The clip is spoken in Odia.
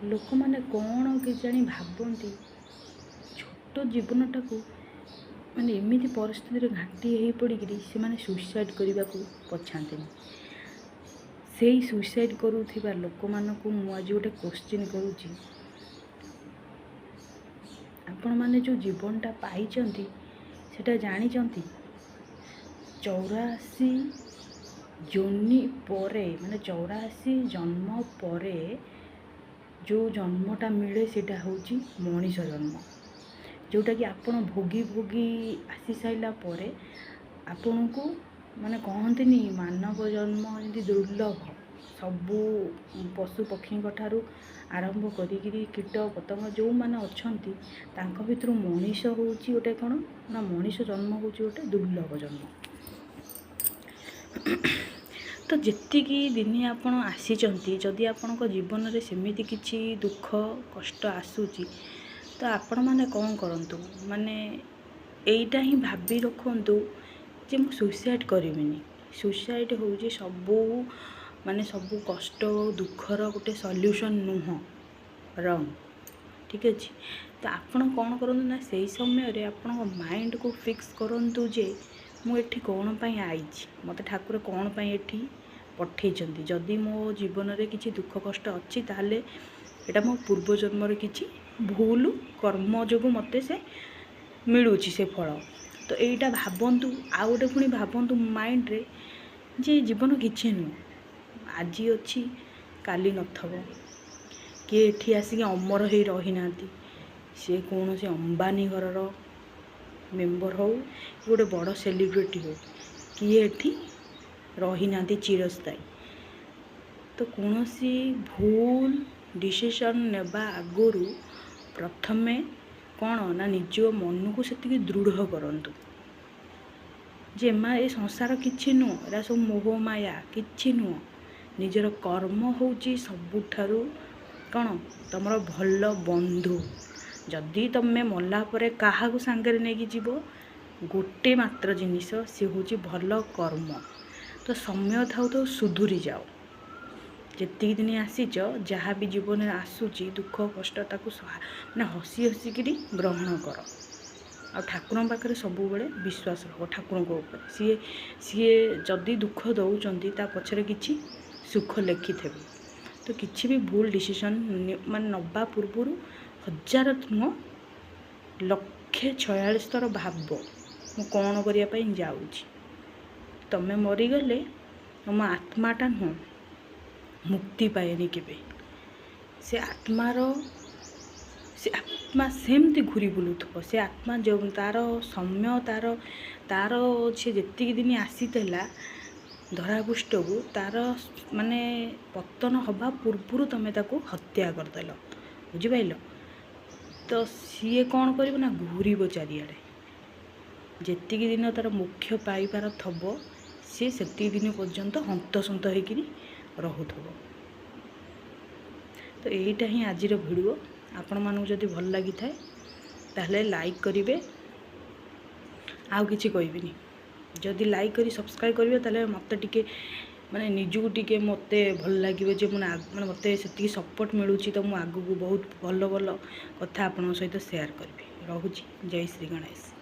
ଲୋକମାନେ କ'ଣ କେଜାଣି ଭାବନ୍ତି, ଛୋଟ ଜୀବନଟାକୁ ମାନେ ଏମିତି ପରିସ୍ଥିତିରେ ଘାଣ୍ଟି ହେଇ ପଡ଼ିକିରି ସେମାନେ ସୁଇସାଇଡ଼୍ କରିବାକୁ ପଛାନ୍ତିନି। ସେଇ ସୁଇସାଇଡ଼୍ କରୁଥିବା ଲୋକମାନଙ୍କୁ ମୁଁ ଆଜି ଗୋଟେ କୋଶ୍ଚିନ୍ କରୁଛି। ଆପଣମାନେ ଯେଉଁ ଜୀବନଟା ପାଇଛନ୍ତି, ସେଇଟା ଜାଣିଛନ୍ତି, 84 ଯୋନି ପରେ, ମାନେ 84 ଜନ୍ମ ପରେ ଯେଉଁ ଜନ୍ମଟା ମିଳେ, ସେଇଟା ହେଉଛି ମଣିଷ ଜନ୍ମ, ଯେଉଁଟାକି ଆପଣ ଭୋଗି ଭୋଗି ଆସି ସାରିଲା ପରେ ଆପଣଙ୍କୁ ମାନେ କହନ୍ତିନି, ମାନବ ଜନ୍ମ ଯେମିତି ଦୁର୍ଲଭ, ସବୁ ପଶୁ ପକ୍ଷୀଙ୍କ ଠାରୁ ଆରମ୍ଭ କରିକିରି କୀଟ ପତଙ୍ଗ ଯେଉଁମାନେ ଅଛନ୍ତି, ତାଙ୍କ ଭିତରୁ ମଣିଷ ହେଉଛି ଗୋଟେ କ'ଣ ନା, ମଣିଷ ଜନ୍ମ ହେଉଛି ଗୋଟେ ଦୁର୍ଲଭ ଜନ୍ମ। ତ ଯେତିକି ଦିନ ଆପଣ ଆସିଛନ୍ତି, ଯଦି ଆପଣଙ୍କ ଜୀବନରେ ସେମିତି କିଛି ଦୁଃଖ କଷ୍ଟ ଆସୁଛି, ତ ଆପଣମାନେ କ'ଣ କରନ୍ତୁ? ମାନେ ଏଇଟା ହିଁ ଭାବି ରଖନ୍ତୁ ଯେ ମୁଁ ସୁଇସାଇଡ଼୍ କରିବିନି। ସୁଇସାଇଡ଼୍ ହେଉଛି ସବୁ ମାନେ ସବୁ କଷ୍ଟ ଦୁଃଖର ଗୋଟେ ସଲ୍ୟୁସନ୍ ନୁହଁ, ରଙ୍ଗ। ଠିକ୍ ଅଛି? ତ ଆପଣ କ'ଣ କରନ୍ତୁ ନା, ସେଇ ସମୟରେ ଆପଣଙ୍କ ମାଇଣ୍ଡକୁ ଫିକ୍ସ କରନ୍ତୁ ଯେ ମୁଁ ଏଠି କ'ଣ ପାଇଁ ଆଇଛି, ମୋତେ ଠାକୁର କ'ଣ ପାଇଁ ଏଠି ପଠେଇଛନ୍ତି। ଯଦି ମୋ ଜୀବନରେ କିଛି ଦୁଃଖ କଷ୍ଟ ଅଛି, ତାହେଲେ ଏଇଟା ମୋ ପୂର୍ବ ଜନ୍ମର କିଛି ଭୁଲ କର୍ମ ଯୋଗୁଁ ମୋତେ ସେ ମିଳୁଛି ସେ ଫଳ। ତ ଏଇଟା ଭାବନ୍ତୁ। ଆଉ ଗୋଟେ ପୁଣି ଭାବନ୍ତୁ ମାଇଣ୍ଡରେ ଯେ ଜୀବନ କିଛି ନୁହଁ, ଆଜି ଅଛି କାଲି ନଥିବ। କିଏ ଏଠି ଆସିକି ଅମର ହେଇ ରହିନାହାନ୍ତି। ସିଏ କୌଣସି ଅମ୍ବାନୀ ଘରର ମେମ୍ବର ହଉ କି ଗୋଟେ ବଡ଼ ସେଲିବ୍ରିଟି ହଉ, କିଏ ଏଠି ରହିନାହାନ୍ତି ଚିରସ୍ଥାୟୀ। ତ କୌଣସି ଭୁଲ ଡିସିସନ୍ ନେବା ଆଗରୁ ପ୍ରଥମେ କ'ଣ ନା, ନିଜ ମନକୁ ସେତିକି ଦୃଢ଼ କରନ୍ତୁ ଯେ ମା, ଏ ସଂସାର କିଛି ନୁହଁ, ଏରା ସବୁ ମୋହ ମାୟା, କିଛି ନୁହଁ। ନିଜର କର୍ମ ହେଉଛି ସବୁଠାରୁ କ'ଣ ତମର ଭଲ ବନ୍ଧୁ। ଯଦି ତମେ ମଲା ପରେ କାହାକୁ ସାଙ୍ଗରେ ନେଇକି ଯିବ, ଗୋଟେ ମାତ୍ର ଜିନିଷ, ସେ ହେଉଛି ଭଲ କର୍ମ। ତ ସମୟ ଥାଉ ଥାଉ ସୁଧୁରି ଯାଅ। ଯେତିକି ଦିନ ଆସିଛ, ଯାହା ବି ଜୀବନରେ ଆସୁଛି ଦୁଃଖ କଷ୍ଟ, ତାକୁ ମାନେ ହସି ହସିକିରି ଗ୍ରହଣ କର। ଆଉ ଠାକୁରଙ୍କ ପାଖରେ ସବୁବେଳେ ବିଶ୍ୱାସ ରଖ, ଠାକୁରଙ୍କ ଉପରେ। ସିଏ ଯଦି ଦୁଃଖ ଦେଉଛନ୍ତି, ତା ପଛରେ କିଛି ସୁଖ ଲେଖିଥିବେ। ତ କିଛି ବି ଭୁଲ ଡିସିସନ୍ ମାନେ ନେବା ପୂର୍ବରୁ ହଜାର ନୁହଁ, ଲକ୍ଷେ 46 ଥର ଭାବ, ମୁଁ କ'ଣ କରିବା ପାଇଁ ଯାଉଛି। ତମେ ମରିଗଲେ ତମ ଆତ୍ମାଟା ନୁହଁ ମୁକ୍ତି ପାଏନି କେବେ। ସେ ଆତ୍ମା ସେମିତି ଘୁରି ବୁଲୁଥିବ। ସେ ଆତ୍ମା ଯେଉଁ ତା'ର ସମୟ ତା'ର ସେ ଯେତିକି ଦିନ ଆସିଥିଲା ଧରାପୃଷ୍ଠକୁ, ତା'ର ମାନେ ପତନ ହେବା ପୂର୍ବରୁ ତୁମେ ତାକୁ ହତ୍ୟା କରିଦେଲ, ବୁଝିପାରିଲ? ତ ସିଏ କ'ଣ କରିବ ନା, ଘୁରିବ ଚାରିଆଡ଼େ। ଯେତିକି ଦିନ ତା'ର ମୋକ୍ଷ ପାଇବାର ଥବ, ସିଏ ସେତିକି ଦିନ ପର୍ଯ୍ୟନ୍ତ ହନ୍ତସନ୍ତ ହେଇକିରି ରହୁଥିବ। ତ ଏଇଟା ହିଁ ଆଜିର ଭିଡ଼ିଓ। ଆପଣମାନଙ୍କୁ ଯଦି ଭଲ ଲାଗିଥାଏ, ତାହେଲେ ଲାଇକ୍ କରିବେ। ଆଉ କିଛି କହିବିନି। ଯଦି ଲାଇକ୍ କରି ସବସ୍କ୍ରାଇବ୍ କରିବେ, ତାହେଲେ ମୋତେ ଟିକେ ମାନେ ନିଜକୁ ଟିକେ ମୋତେ ଭଲ ଲାଗିବ ଯେ ମୁଁ ମାନେ ମୋତେ ସେତିକି ସପୋର୍ଟ ମିଳୁଛି। ତ ମୁଁ ଆଗକୁ ବହୁତ ଭଲ ଭଲ କଥା ଆପଣଙ୍କ ସହିତ ସେୟାର କରିବି। ରହୁଛି, ଜୟ ଶ୍ରୀ ଗଣେଶ।